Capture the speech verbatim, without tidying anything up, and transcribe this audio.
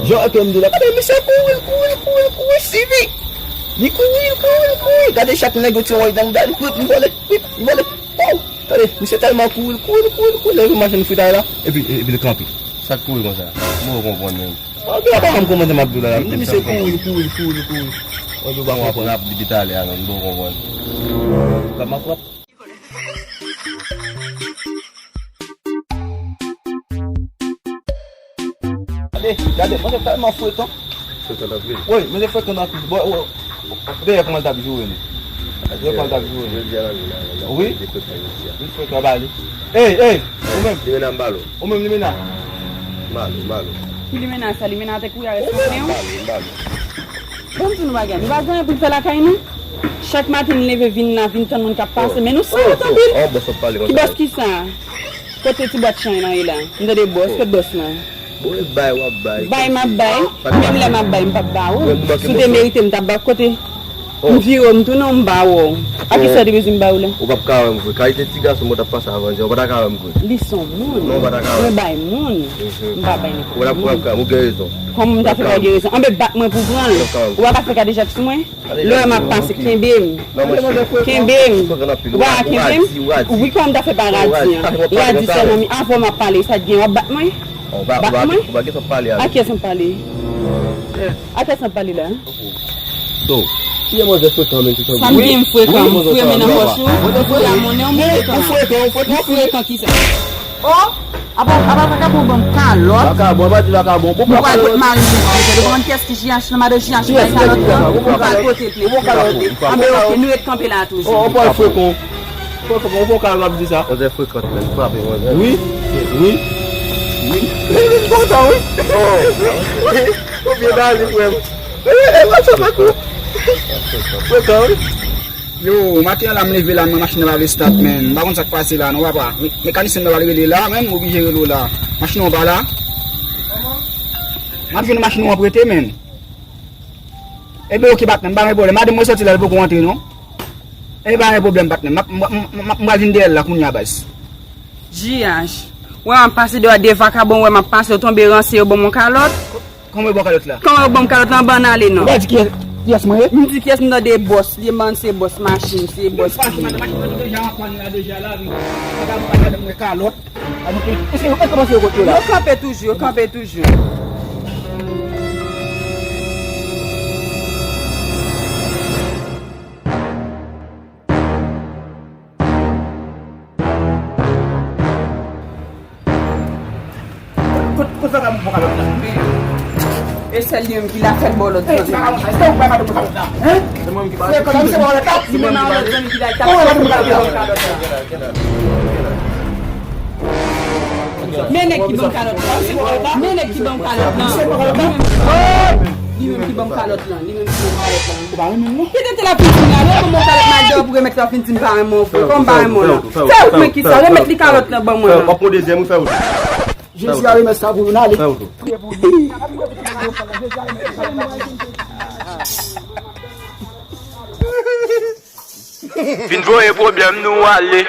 Jan ke m di w la, gade misye kouri, l kouri, l kouri, l kouri, swivi. Li kouri, l kouri, l kouri. Gade chak nèg yo ti woy dan dan, li kouri, li vole, li vole. Pow! Gade, misye tèlman kouri, l kouri, l kouri, l kouri, leve machin fritay la, epi, epi l kanpe. Sa k kouri konsa? M poko konprann menm. Mwen pa konprann kòman m ap di w la. M di misye kouri, l kouri, l kouri, l kouri. Mwen pa konprann. Ap di talè a menm, m poko konprann. Kòman pwòp? Gade, gade, mwen se tèlman frekan. Frekan anpil. Wi, mwen se frekan anpil. Bon, bon, dèyè kòman l t ap joure li? Dèyè kòman l t ap joure li? Jodi a la, nou la, nou la. Wi. Li frekan jodi a. Li frekan, ba li. Ey, ey, ou menm. Limena m ba l ou. Ou menm, Limena. M ba l ou, m ba l ou. Ki Limena sa? Limena te kouri avèk Sofle, wi. M ba l ou, m ba l ou. Bon, m di nou bagay. Nou pa gen anyen pou n fè lakay nou. Chak maten n leve vin la, vin tann moun k ap pase. Men nou sanwont anpil. Ki bòs ki sa? Kote ti bwat chay lan ye la? M tande bòs, kote bòs lan? Bon, e bay w ap bay. Bay m ap bay. Menm lè m ap bay, m p ap ba ou. Si w te merite, m t ap ba w. Kote? M vire w, m tounen w, m ba w. A kisa w te bezwen m ba w la? Ou p ap ka wè m vre. Kalite ti gason mwen t ap pase avan, ou pa ta ka wè m vre. Li se yon moun. Non, ou pa ta ka wè m. Mwen bay moun. M pa bay nenpòt moun. Ou pa ta pran kòm, ou gen rezon. Kòman m ta fè pa gen rezon? Anben bat mwen pou pran l. Ou pa ka fè kadejak sou mwen? Lè w wè m ap pase, kenbe m. Kenbe m. Ou pa kenbe m? Wi, kòman m ta fè pa radi an? Radi sèlman, mi, avan m ap pale, sa t gen, w ap bat mwen? Bat mwen? A kiyès m ap pale? A kiyès m ap pale la? Sa m gen m frekan, m fre men nan pòch ou. M fre a monnen w, m frekan. M frekan kisa? Oh! Apa, apa, apa, bon, ban m kalòt. Vakabon, pa di vakabon. Bon, mwen pral pot mari m pou mwen. Ou konprann kiyès ki J H nan, madan J H bay kalòt lan? Mwen pral pote l plent. Anben, oke, nou ret kanpe la toujou. Oh, ou pral frekan. Frekan, ou poko al ap di sa. Manzè frekan, men, frape, manzè. Wi, wi, wi. Li vin kontan, wi. Ou byen dali, frè m. E, e, what's up, Marco? Frekan, wi. Yo, maten an la m leve la, men machin nan pa vle start, men. M pa konn sa k pase la non, papa. Me-, mekanisyen nan pral rele la, men, m oblije rele w la. Machin nan pa la. M ap jwenn machin nan prete, men. Ebyen, oke, patnè, m pa gen pwoblèm. Madanm mwen sòti la, li poko antre non. Ebyen, pa gen pwoblèm, patnè. M ap, m, m, m, m pral vin dèyè l la kounye a, baz. J H. Wè, m ap pase deyò, de vakabon, wè, m ap pase, yo tonbe ranse, yo ban m yon kalòt. Kòman yo ba w kalòt la? Kòman yo ban m kalòt la, anba n ale non. Ou pa di kiyès, kiyès mwen ye? M di kiyès, m tande bòs, li man se bòs machin, se bòs ki. Machin, machin nan deja, machin nan deja la, wi. Madanm, madanm mwen kalòt. Èske yo, èske yo kòmanse yo kote yo la? Yo kanpe toujou, yo kanpe toujou. Kot, kot sa ka mwen pran kalòt la? E sèl li menm ki la fèt bò lòt. Èske ou bay madanm mwen kalòt la? Hein? Se mwen ki pale. Kòm se bò lòt la, li menm a lòt zanmi ki la, li ta fèt bò lòt la. Men nèg ki ban m kalòt la. Men nèg ki ban m kalòt la. Li menm ki ban m kalòt la. Li menm ki ban m kalòt la. Ou pa renmen m non. Kite te la fin di m la, lè mwen kalòt mal dèyè pou remèt la fin di m pa renmen w, frè. Kòm pa renmen w la. Fè wout mwen kisa, remèt li kalòt lan ban mwen lan. W ap pran dezyèm, wi, fè wout. Jezi a remèt sa pou nou, n ale. Fè wout. Priye pou li. Vin voye pwoblèm nou ale.